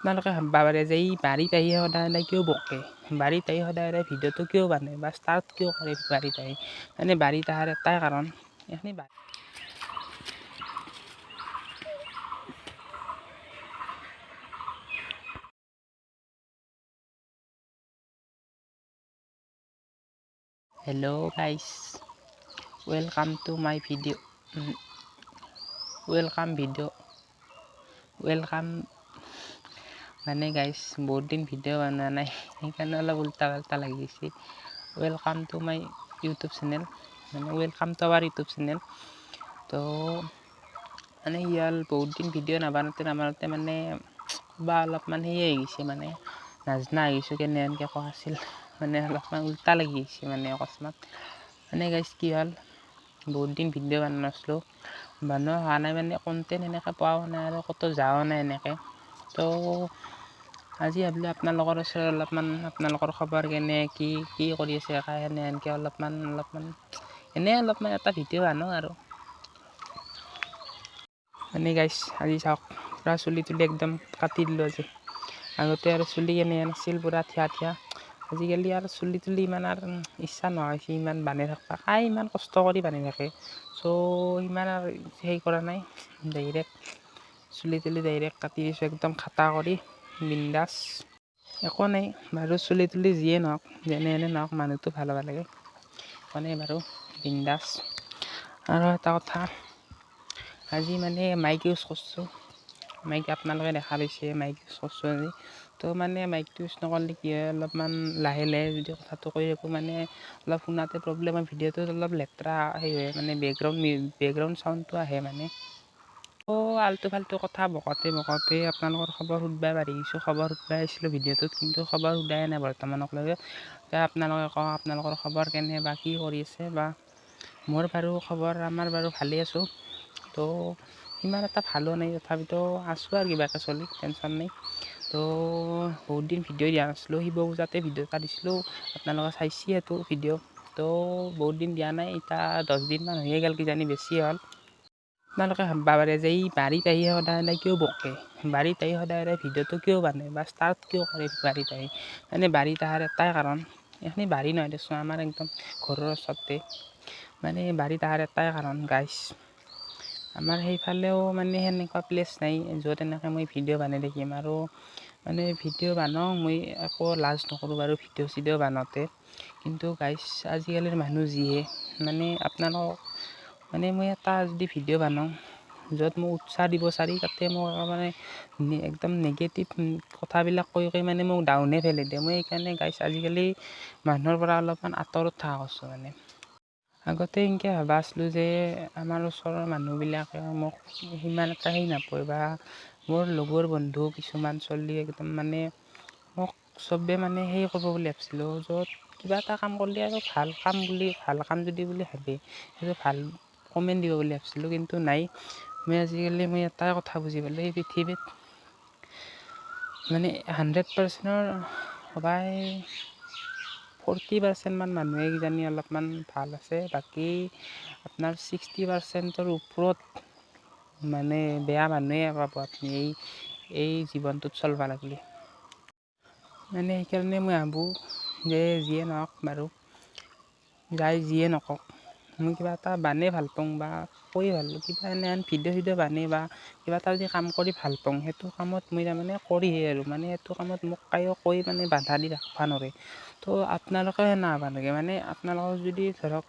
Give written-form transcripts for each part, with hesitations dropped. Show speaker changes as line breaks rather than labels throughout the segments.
আপোনালোকে ভাববা পাৰে যে এই বাৰীত আহি সদায় সদায় কিয় বকে, বাৰীত আহি সদায় সদায় ভিডিঅ'টো কিয় বানায় বা ষ্টাৰ্ট কিয় কৰে বাৰীত আহি। মানে বাৰীত অহাৰ এটাই কাৰণ, এইখিনি hello' guys, welcome to my video', welcome video', welcome. মানে গাইজ বহুত দিন ভিডিঅ' বনোৱা নাই, সেইকাৰণে অলপ উল্টা পাল্টা লাগি গৈছে। Welcome to my YouTube channel, মানে welcome to our YouTube channel. তো মানে কি হ'ল, বহুত দিন ভিডিঅ' নাবানোঁতে নাবানোঁতে মানে বা অলপমান সেয়ে হৈ গৈছে, মানে নাজনা হৈ গৈছোঁ কেনে এনেকৈ কোৱা আছিল, মানে অলপমান উল্টা লাগি গৈছে মানে অকস্মাত। মানে গাইজ কি হ'ল, বহুত দিন ভিডিঅ' বনোৱা নাছিলোঁ, বনোৱা হোৱা নাই মানে কণ্টেণ্ট সেনেকৈ পোৱাও নাই আৰু ক'তো যোৱাও নাই এনেকৈ। তো আজি ভাবিলোঁ আপোনালোকৰ ওচৰত অলপমান আপোনালোকৰ খবৰ কেনে, কি কি কৰি আছে সেনে সেনেকৈ অলপমান অলপমান এনেই অলপমান এটা ভিডিঅ' আনো আৰু। মানে গাইজ আজি চাওক পূৰা চুলি তুলি একদম কাটি দিলোঁ আজি। আগতে আৰু চুলি কেনে নাছিল, পূৰা থিয়া থিয়া। আজিকালি আৰু চুলি তুলি ইমান আৰু ইচ্ছা নহয় ইমান বান্ধি থাকবা, কাই ইমান কষ্ট কৰি বান্ধি থাকে। চ' ইমান আৰু সেই কৰা নাই, ডাইৰেক্ট চুলি তুলি ডাইৰেক্ট কাটি দিছোঁ একদম খাটা কৰি বিন্দাছ। একো নাই বাৰু, চুলি তুলি যিয়ে নহওক যেনে এনে নহওক মানুহটো ভাল হ'ব লাগে, একো নাই বাৰু বিন্দাছ। আৰু এটা কথা, আজি মানে মাইক ইউজ কৰিছোঁ, মাইক আপোনালোকে দেখা পাইছে, মাইক ইউজ কৰিছোঁ আজি। তো মানে মাইকটো ইউজ নকৰিলে কি হয়, অলপমান লাহে লাহে যদি কথাটো কৈ থাকোঁ মানে অলপ শুনাতে প্ৰব্লেম হয়, ভিডিঅ'টোত অলপ লেতেৰা সেই হয়, মানে বেকগ্ৰাউণ্ড চাউণ্ডটো আহে মানে। তো আল্টু ফাল্টু কথা বকোঁতে বকোঁতে আপোনালোকৰ খবৰ সুধবাই পাৰি গৈছোঁ, খবৰ সুধবাই আহিছিলোঁ ভিডিঅ'টোত, কিন্তু খবৰ সোধাই নাই বৰ্তমানকলৈকে। এতিয়া আপোনালোকে কওক আপোনালোকৰ খবৰ কেনে বা কি কৰি আছে, বা মোৰ বাৰু খবৰ আমাৰ বাৰু ভালেই আছোঁ, তো ইমান এটা ভালো নাই, তথাপিতো আছোঁ আৰু কিবাকৈ চলি, টেনশ্যন নাই। তো বহুত দিন ভিডিঅ' দিয়া নাছিলোঁ, শিৱ পূজাতে ভিডিঅ' এটা দিছিলোঁ, আপোনালোকে চাইছে সেইটো ভিডিঅ'। তো বহুত দিন দিয়া নাই, এতিয়া 10 দিনমান হৈয়ে গ'ল কিজানি, বেছি হ'ল। আপোনালোকে ভাববা পাৰে যে এই বাৰীত আহি সদায় সদায় কিয় বকে, বাৰীত আহি সদায় সদায় ভিডিঅ'টো কিয় বানায় বা ষ্টাৰ্ট কিয় কৰে বাৰীত আহি। মানে বাৰীত অহাৰ এটাই কাৰণ, এইখিনি বাৰী নহয় দেচোন, আমাৰ একদম ঘৰৰ ওচৰতে। মানে বাৰীত অহাৰ এটাই কাৰণ গাইজ, আমাৰ সেইফালেও মানে সেনেকুৱা প্লেচ নাই য'ত এনেকৈ মই ভিডিঅ' বনাই থাকিম। আৰু মানে ভিডিঅ' বনাওঁ মই, একো লাজ নকৰোঁ বাৰু ভিডিঅ' চিডিঅ' বনাওঁতে, কিন্তু গাইজ আজিকালিৰ মানুহ যিহে, মানে আপোনালোকক মানে মই এটা যদি ভিডিঅ' বনাওঁ য'ত মোক উৎসাহ দিব চাৰি, তাতে মোক মানে একদম নিগেটিভ কথাবিলাক কৈ কৈ মানে মোক ডাউনে পেলাই দিয়ে। মই সেইকাৰণে গাইজ আজিকালি মানুহৰ পৰা অলপমান আঁতৰত থকা কৰিছোঁ। মানে আগতে এনেকৈ ভাবা আছিলোঁ যে আমাৰ ওচৰৰ মানুহবিলাকে মোক সিমান এটা সেই নাপায়, বা মোৰ লগৰ বন্ধু কিছুমান চলি একদম মানে মোক চবে মানে সেই কৰিব বুলি ভাবিছিলোঁ, য'ত কিবা এটা কাম কৰিলে আৰু ভাল কাম বুলি, ভাল কাম যদি বুলি ভাবে সেইটো ভাল কমেণ্ট দিব বুলি ভাবিছিলোঁ, কিন্তু নাই। মই আজিকালি মই এটাই কথা বুজি পালোঁ, এই পৃথিৱীত মানে 100%ৰ সবাই 40% মান মানুহে কিজানি অলপমান ভাল আছে, বাকী আপোনাৰ 60%ৰ ওপৰত মানে বেয়া মানুহে পাব আপুনি এই জীৱনটোত চলিব লাগিলে। মানে সেইকাৰণে মই ভাবোঁ যে যিয়ে নহওক বাৰু, যাই যিয়ে নকওক, মই কিবা এটা বানেই ভাল পাওঁ বা কৈ ভাল পাওঁ, কিবা এনেহেন ভিডিঅ' চিডিঅ' বানেই বা কিবা এটা যদি কাম কৰি ভাল পাওঁ, সেইটো কামত মই তাৰমানে কৰিহে আৰু, মানে সেইটো কামত মোক কায়ো কৈ মানে বাধা দি ৰাখিব নোৱাৰে। তো আপোনালোকেও সেনে হ'ব নালাগে, মানে আপোনালোকক যদি ধৰক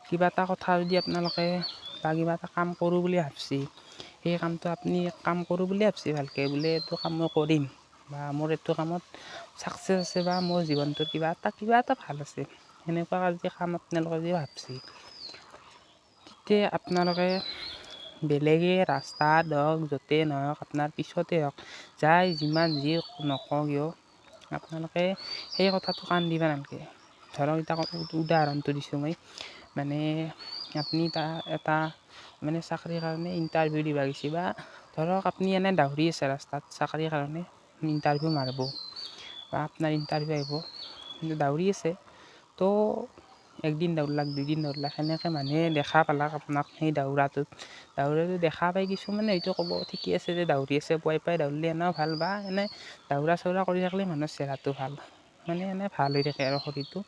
কিবা এটা কথা যদি আপোনালোকে বা কিবা এটা কাম কৰোঁ বুলি ভাবছি, সেই কামটো আপুনি কাম কৰোঁ বুলি ভাবছি ভালকৈ, বোলে এইটো কাম মই কৰিম বা মোৰ এইটো কামত ছাকচেছ আছে বা মোৰ জীৱনটোৰ কিবা এটা ভাল আছে, সেনেকুৱা যদি কাম আপোনালোকে যদি ভাবছি, তেতিয়া আপোনালোকে বেলেগে ৰাস্তাত হওক য'তেই নহওক আপোনাৰ পিছতে হওক, যাই যিমান যি নকওঁ কিয় আপোনালোকে সেই কথাটো কাণ দিব নালাগে। ধৰক এতিয়া উদাহৰণটো দিছোঁ মই, মানে আপুনি এটা মানে চাকৰিৰ কাৰণে ইণ্টাৰভিউ দিব গৈছে, বা ধৰক আপুনি এনে দৌৰি আছে ৰাস্তাত চাকৰিৰ কাৰণে ইণ্টাৰভিউ মাৰিব বা আপোনাৰ ইণ্টাৰভিউ আহিব, কিন্তু দৌৰি আছে, তো একদিন দৌৰলাক, দুইদিন দৌৰলাক, সেনেকৈ মানুহে দেখা পালাক আপোনাক সেই দৌৰাটোত। দৌৰাটো দেখা পাই কিছুমানে হয়তো ক'ব, ঠিকে আছে যে দৌৰি আছে, পুৱাই পুৱাই দৌৰিলে এনেও ভাল, বা এনে দৌৰা চৌৰা কৰি থাকিলে মানুহৰ চেহেৰাটো ভাল, মানে এনে ভাল হৈ থাকে আৰু শৰীৰটো।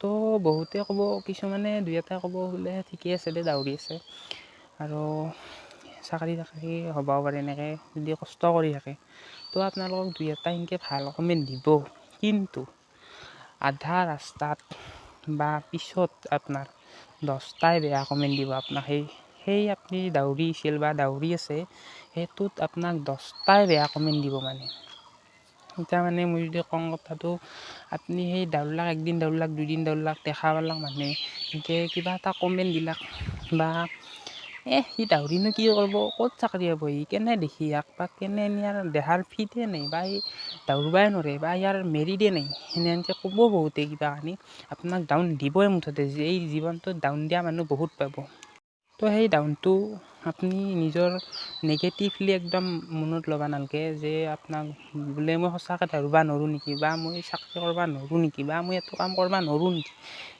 তো বহুতে ক'ব, কিছুমানে দুই এটাই ক'ব বোলে ঠিকে আছে দে দৌৰি আছে, আৰু চাকৰি তাকৰি হ'বও পাৰে এনেকৈ যদি কষ্ট কৰি থাকে। তো আপোনালোকক দুই এটা সেনেকৈ ভাল কমেণ্ট দিব, কিন্তু আধা ৰাস্তাত বা পিছত আপোনাৰ 10টাই বেয়া কমেণ্ট দিব আপোনাক। সেই আপুনি দৌৰিছিল বা দৌৰি আছে সেইটোত আপোনাক 10টাই বেয়া কমেণ্ট দিব। মানে এতিয়া মানে মই যদি কওঁ কথাটো, আপুনি সেই দৌৰলাক, একদিন দৌৰলাক, দুদিন দৌৰলাক, দেখা পালাক মানুহে এনেকৈ কিবা এটা কমেণ্ট দিলাক, বা সি দৌৰিনো কি কৰিব, ক'ত চাকৰি পাব সি, কেনে দেখি ইয়াক, বা কেনে ইয়াৰ দেহাৰ ফিটে নাই, বা সি দৌৰবাই নৰে, বা ইয়াৰ মেৰিটে নাই, সেনেহেনকৈ ক'ব বহুতে কিবা কানি, আপোনাক ডাউন দিবই মুঠতে। যে এই জীৱনটোত ডাউন দিয়া মানুহ বহুত পাব। তো সেই ডাউনটো আপুনি নিজৰ নেগেটিভলি একদম মনত ল'ব নালাগে যে আপোনাক বোলে মই সঁচাকৈ দৌৰবা নৰোঁ নেকি, বা মই চাকৰি কৰিব নৰোঁ নেকি, বা মই এইটো কাম কৰিব নৰোঁ নেকি,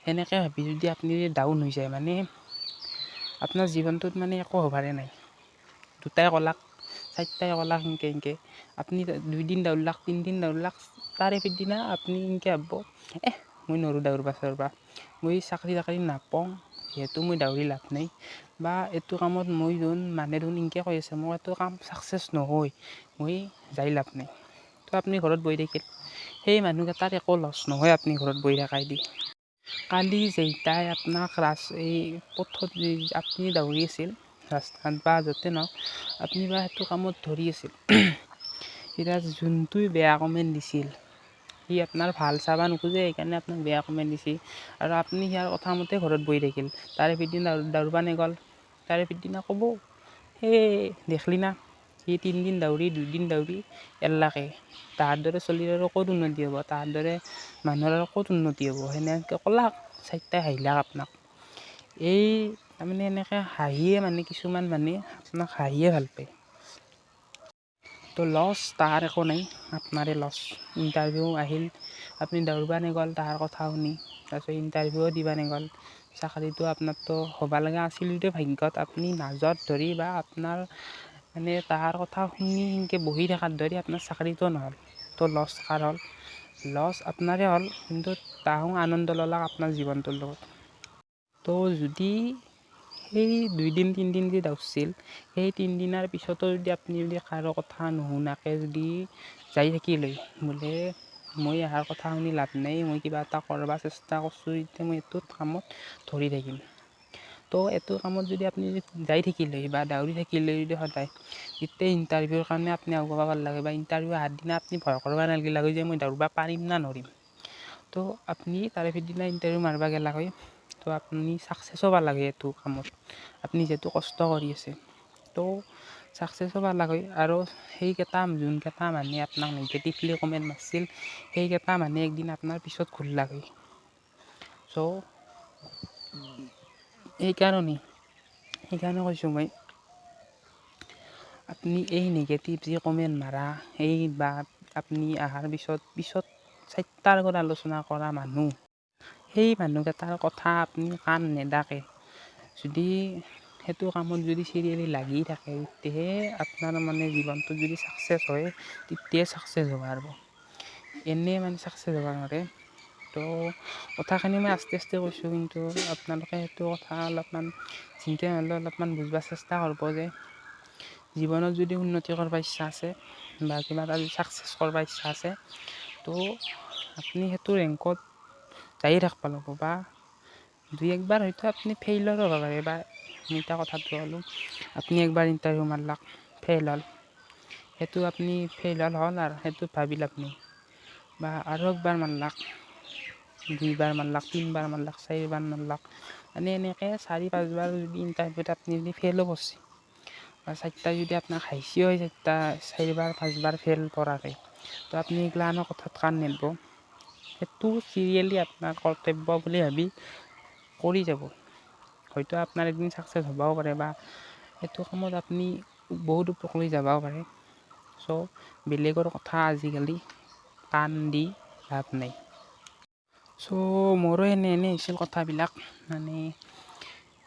সেনেকৈ ভাবি যদি আপুনি ডাউন হৈ যায়, মানে আপোনাৰ জীৱনটোত মানে একো হ'বাৰে নাই। দুটাই ক'লাক, চাৰিটাই ক'লাক, সেনকে সেনকে আপুনি দুইদিন দৌৰলাক, তিনিদিন দৌৰলাক, তাৰে পিছদিনা আপুনি সেনকে ভাবিব, মই নৰোঁ দৌৰবা চৌৰবা, মই চাকৰি তাকৰি নাপাওঁ, যিহেতু মই দৌৰি লাভ নাই, বা এইটো কামত মই দেখোন মানুহে দেখোন এনকে কৈ আছে, মই এইটো কাম ছাকচেছ নহয়, মই যাই লাভ নাই। তো আপুনি ঘৰত বহি থাকিল, সেই মানুহকেইটাৰ একো লছ নহয় আপুনি ঘৰত বহি থকাই দি। কালি যেইটাই আপোনাক এই পথত আপুনি দৌৰি আছিল ৰাস্তাত বা য'তে নহওক, আপুনি বা সেইটো কামত ধৰি আছিল, এতিয়া যোনটোৱে বেয়া কমেণ্ট দিছিল সি আপোনাৰ ভাল চাব নোখোজে, সেইকাৰণে আপোনাক বেয়া কমেণ্ট দিছে, আৰু আপুনি সিয়াৰ কথা মতে ঘৰত বহি থাকিল। তাৰে পিছদিনা দৌৰবা নগ'ল, তাৰে পিছদিনা ক'ব, সেই দেখলি না সি তিনিদিন দৌৰি দুদিন দৌৰি এৰলাকে, তাহাৰ দৰে চলিৰ আৰু ক'ত উন্নতি হ'ব, তাহাৰ দৰে মানুহৰ আৰু ক'ত উন্নতি হ'ব, সেনেকৈ ক'লাক, চাৰিটাই হাঁহিলাক আপোনাক। এই তাৰমানে এনেকৈ হাঁহিয়ে মানে কিছুমান মানে আপোনাক হাঁহিয়ে ভাল পায়। তো লছ তাহাৰ একো নাই, আপোনাৰে লছ। ইণ্টাৰভিউ আহিল, আপুনি দৌৰবা নগ'ল তাহাৰ কথা শুনি, তাৰপিছত ইণ্টাৰভিউও দিবা নগ'ল, চাকৰিটো আপোনাৰতো হ'ব লগা আছিল যদিও ভাগ্যত আপুনি নাযোৱাত ধৰি বা আপোনাৰ মানে তাহাৰ কথা শুনি সেনকৈ বহি থকাত ধৰি আপোনাৰ চাকৰিটোও নহ'ল। তো লছ কাৰ হ'ল? লছ আপোনাৰে হ'ল, কিন্তু তাহোঁ আনন্দ ল'লাক আপোনাৰ জীৱনটোৰ লগত। তো যদি সেই দুইদিন তিনিদিন যি দৌৰছিল, সেই তিনিদিনাৰ পিছতো যদি আপুনি যদি কাৰো কথা নুশুনাকৈ যদি যাই থাকিলে, বোলে মই ইয়াৰ কথা শুনি লাভ নাই, মই কিবা এটা কৰবা চেষ্টা কৰছোঁ, এতিয়া মই এইটোত কামত ধৰি থাকিম। তো এইটো কামত যদি আপুনি যাই থাকিলে বা দৌৰি থাকিলে যদি সদায়, তেতিয়া ইণ্টাৰভিউৰ কাৰণে আপুনি আগুৱাব পাৰলাক বা ইণ্টাৰভিউ অহাৰ দিনা আপুনি ভয় কৰিব নালাগিল হয় যে মই দৌৰবা পাৰিম না নৰিম। তো আপুনি তাৰে পিছদিনা ইণ্টাৰভিউ মাৰবা গেলাক হয়, তো আপুনি ছাকচেছো পালাক হয় এইটো কামত, আপুনি যিহেতু কষ্ট কৰি আছে, তো ছাকচেছো পালাক হয়। আৰু সেইকেইটা যোনকেইটা মানুহে আপোনাক নিগেটিভলি কমেণ্ট মাৰছিল, সেইকেইটা মানুহে একদিন আপোনাৰ পিছত ঘূৰলাক হয়। চ' সেইকাৰণে কৈছোঁ মই, আপুনি এই নিগেটিভ যি কমেণ্ট মাৰা, এই বা আপুনি অহাৰ পিছত চাৰিটাৰ আগত আলোচনা কৰা মানুহ, সেই মানুহকেইটাৰ কথা আপুনি কাণ নেদাকে যদি সেইটো কামত যদি চিৰিয়েলি লাগি থাকে, তেতিয়াহে আপোনাৰ মানে জীৱনটোত যদি ছাকচেছ হয়, তেতিয়াই ছাকচেছ হ'ব পাৰিব, এনেই মানে ছাকচেছ হ'ব নোৱাৰে। তো কথাখিনি মই আস্তে আস্তে কৈছোঁ, কিন্তু আপোনালোকে সেইটো কথা অলপমান চিন্তা হ'লেও অলপমান বুজিব চেষ্টা কৰিব যে জীৱনত যদি উন্নতি কৰিব ইচ্ছা আছে বা কিবা এটা যদি ছাকচেছ কৰিব ইচ্ছা আছে, তো আপুনি সেইটো ৰেংকত যায়ে থাকিব লাগিব, বা দুই একবাৰ হয়তো আপুনি ফেইলৰো হ'ব পাৰে। বা মই এতিয়া কথাটো ক'লোঁ, আপুনি একবাৰ ইণ্টাৰভিউ মাৰলাক, ফেইল হ'ল, সেইটো আপুনি ফেইল হ'ল হ'ল আৰু সেইটো ভাবি লাভ নাই। বা আৰু একবাৰ মাৰলাক, দুইবাৰ মাৰলাক, তিনিবাৰ মাৰলাক, চাৰিবাৰ মাৰলাক, মানে এনেকৈ চাৰি পাঁচবাৰ যদি ইণ্টাৰভিউত আপুনি যদি ফেইলো কৰছে, বা চাৰিটা যদি আপোনাক হাঁহিছেও হয়, চাৰিটা চাৰিবাৰ পাঁচবাৰ ফেইল কৰাকে, তো আপুনি এইগিলাখনৰ কথাত কাণ নিদিব, সেইটো চিৰিয়েলি আপোনাৰ কৰ্তব্য বুলি ভাবি কৰি যাব। হয়তো আপোনাৰ এদিন ছাকচেছ হ'বও পাৰে বা সেইটো কামত আপুনি বহুত ওপৰলৈ যাবও পাৰে। চ' বেলেগৰ কথা আজিকালি কাণ দি লাভ নাই। চ' মোৰো এনে এনে হৈছিল কথাবিলাক। মানে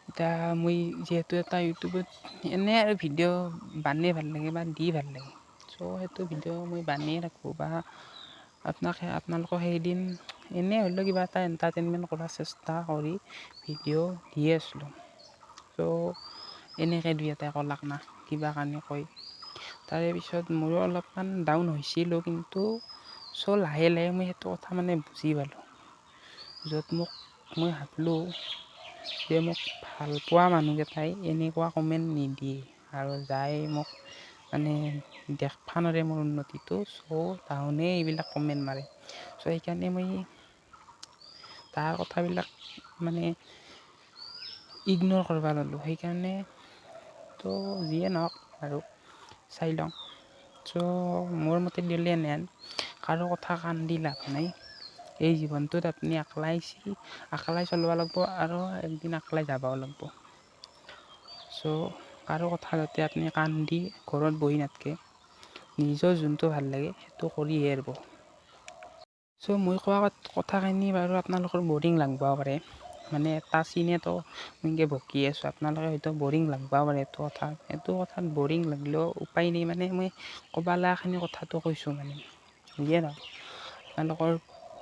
এতিয়া মই যিহেতু এটা ইউটিউবত এনেই আৰু ভিডিঅ' বনাই ভাল লাগে বা দি ভাল লাগে, চ' সেইটো ভিডিঅ' মই বনায়ে থাকোঁ বা আপোনালোকক সেইদিন এনেই হ'লেও কিবা এটা এণ্টাৰটেইনমেণ্ট কৰাৰ চেষ্টা কৰি ভিডিঅ' দিয়ে আছিলোঁ। চ' এনেকৈ দুই এটাই ক'লাক না কিবা কাৰণে কয়, তাৰে পিছত মোৰো অলপমান ডাউন হৈছিলোঁ, কিন্তু চ' লাহে লাহে মই সেইটো কথা মানে বুজি পালোঁ, য'ত মোক মই ভাবিলোঁ যে মোক ভাল পোৱা মানুহকেইটাই এনেকুৱা কমেণ্ট নিদিয়ে আৰু যাই মোক মানে দেখবা নৰে মোৰ উন্নতিটো, চ' তাহোনে এইবিলাক কমেণ্ট মাৰে। চ' সেইকাৰণে মই তাৰ কথাবিলাক মানে ইগন'ৰ কৰিব ল'লোঁ। সেইকাৰণে তো যিয়ে নহওক আৰু চাই লওঁ। চ' মোৰ মতে দিলে এনেহেন কাৰো কথা কাণ দি লাভ নাই। এই জীৱনটোত আপুনি আকলাই আহিছে, আকলাই চলিব লাগিব আৰু একদিন আকলাই যাবও লাগিব। চ' কাৰো কথা যাতে আপুনি কাণ দি ঘৰত বহি নাথাকে, নিজৰ যোনটো ভাল লাগে সেইটো কৰিহে এৰিব। চ' মই কোৱা কথাখিনি বাৰু আপোনালোকৰ বৰিং লাগব পাৰে, মানে এটা চিনেতো মই এনেকৈ বকি আছোঁ, আপোনালোকে হয়তো বৰিং লাগব পাৰে এইটো কথা। এইটো কথাত বৰিং লাগিলেও উপায় নাই, মানে মই ক'ব লগাখিনি কথাটো কৈছোঁ, মানে যিয়ে নহওক আপোনালোকৰ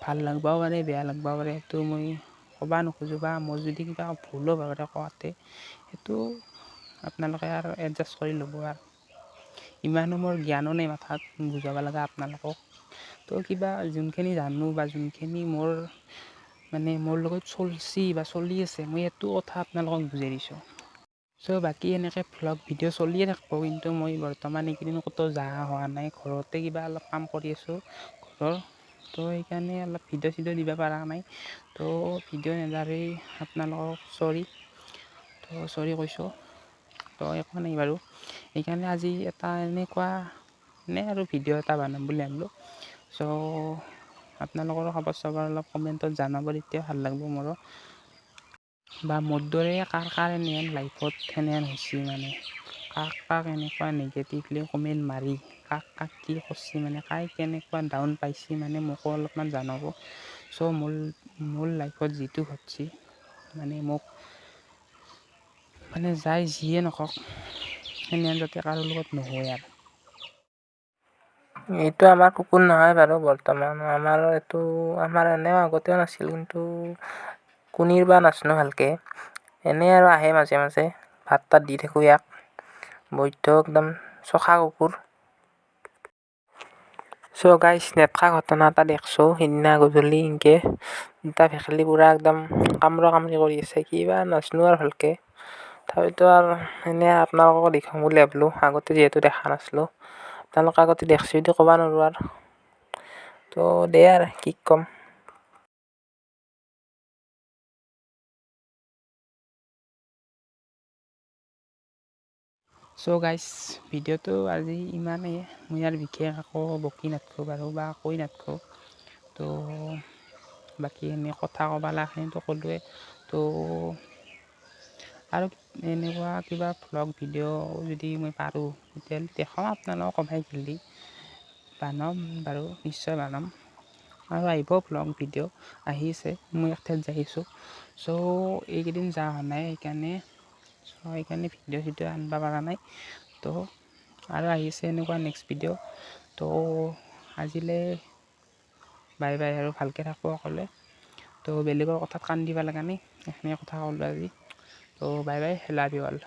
ভাল লাগবও পাৰে বেয়া লাগবও পাৰে, সেইটো মই ক'ব নোখোজোঁ, বা মোৰ যদি কিবা ভুলো হ'ব পাৰে কোৱাতে সেইটো আপোনালোকে আৰু এডজাষ্ট কৰি ল'ব। আৰু ইমানো মোৰ জ্ঞানো নাই মাথাত বুজাব লগা আপোনালোকক, তো কিবা যোনখিনি জানো বা যোনখিনি মোৰ মানে মোৰ লগত চলছি বা চলি আছে মই সেইটো কথা আপোনালোকক বুজাই দিছোঁ। চ' বাকী এনেকৈ ভ্লগ ভিডিঅ' চলিয়ে থাকিব, কিন্তু মই বৰ্তমান এইকেইদিন ক'তো যোৱা হোৱা নাই, ঘৰতে কিবা অলপ কাম কৰি আছোঁ ঘৰৰ, তো সেইকাৰণে অলপ ভিডিঅ' চিডিঅ' দিব পৰা নাই। তো ভিডিঅ' নেদাৰি আপোনালোকক চৰি, তো চৰি কৈছোঁ, তো একো নাই বাৰু। সেইকাৰণে আজি এটা এনেকুৱা এনেই আৰু ভিডিঅ' এটা বনাম বুলি ভাবিলোঁ। চ' আপোনালোকৰো খবৰ চবৰ অলপ কমেণ্টত জনাব, তেতিয়া ভাল লাগিব মোৰো, বা মোৰ দৰে কাৰ কাৰ এনেহেন লাইফত সেনেহেন হৈছে, মানে কাক কাক এনেকুৱা নিগেটিভলি কমেণ্ট মাৰি কাক কাক কি কৰছি, মানে কাই কেনেকুৱা ডাউন পাইছি, মানে মোকো অলপমান জনাব। চ' মোৰ লাইফত যিটো ঘটছি, মানে মোক মানে যাই যিয়ে নকওক সেনেহেন যাতে কাৰো লগত নহয় আৰু।
এইটো আমাৰ কুকুৰ নহয় বাৰু বৰ্তমান, আমাৰ এইটো আমাৰ এনেও আগতেও নাছিল, কিন্তু কোনিৰ বা নাচনো ভালকৈ, এনেই আৰু আহে মাজে মাজে, ভাত তাত দি থাকোঁ ইয়াক, বৈদ্য একদম চখা কুকুৰ। চ' গাইজ নেটকা ঘটনা এটা দেখছোঁ সিদিনা গধূলি ইনকে দুটা ভেকুলী পূৰা একদম কামোৰা কামুৰি কৰি আছে, কিবা নাজনো আৰু ভালকৈ, তথাপিতো আৰু এনেই আপোনালোককো দেখাম বুলি ভাবিলোঁ, আগতে যিহেতু দেখা নাছিলোঁ, আপোনালোকে আগতে দেখছি যদি ক'ব নোৱাৰোঁ আৰু, তো দে আৰু কি ক'ম।
চ' গাইজ ভিডিঅ'টো আজি ইমানেই, মই আৰু বিশেষ একো বকি নাথাকোঁ বাৰু বা কৈ নাথাকোঁ। তো বাকী এনেই কথা ক'ব লগাখিনিতো ক'লোৱে। তো আৰু এনেকুৱা কিবা ভ্লগ ভিডিঅ' যদি মই পাৰোঁ তেতিয়াহ'লে দেখাম আপোনালোকক, কমাই খেলি বানাম বাৰু, নিশ্চয় বানাম। আৰু আহিব ভ্লগ ভিডিঅ' আহিছে, মই এক ঠাইত যাই আছোঁ। চ' এইকেইদিন যোৱা হোৱা নাই, সেইকাৰণে ভিডিঅ' চিডিঅ' আনিব পৰা নাই। তো আৰু আহিছে এনেকুৱা নেক্সট ভিডিঅ'। তো আজিলৈ বাই বাই আৰু ভালকৈ থাকোঁ সকলোৱে। তো বেলেগৰ কথাত কাণ দিব লগা নাই, এইখিনিয়ে কথা ক'লোঁ আজি। তো bye bye, love you all.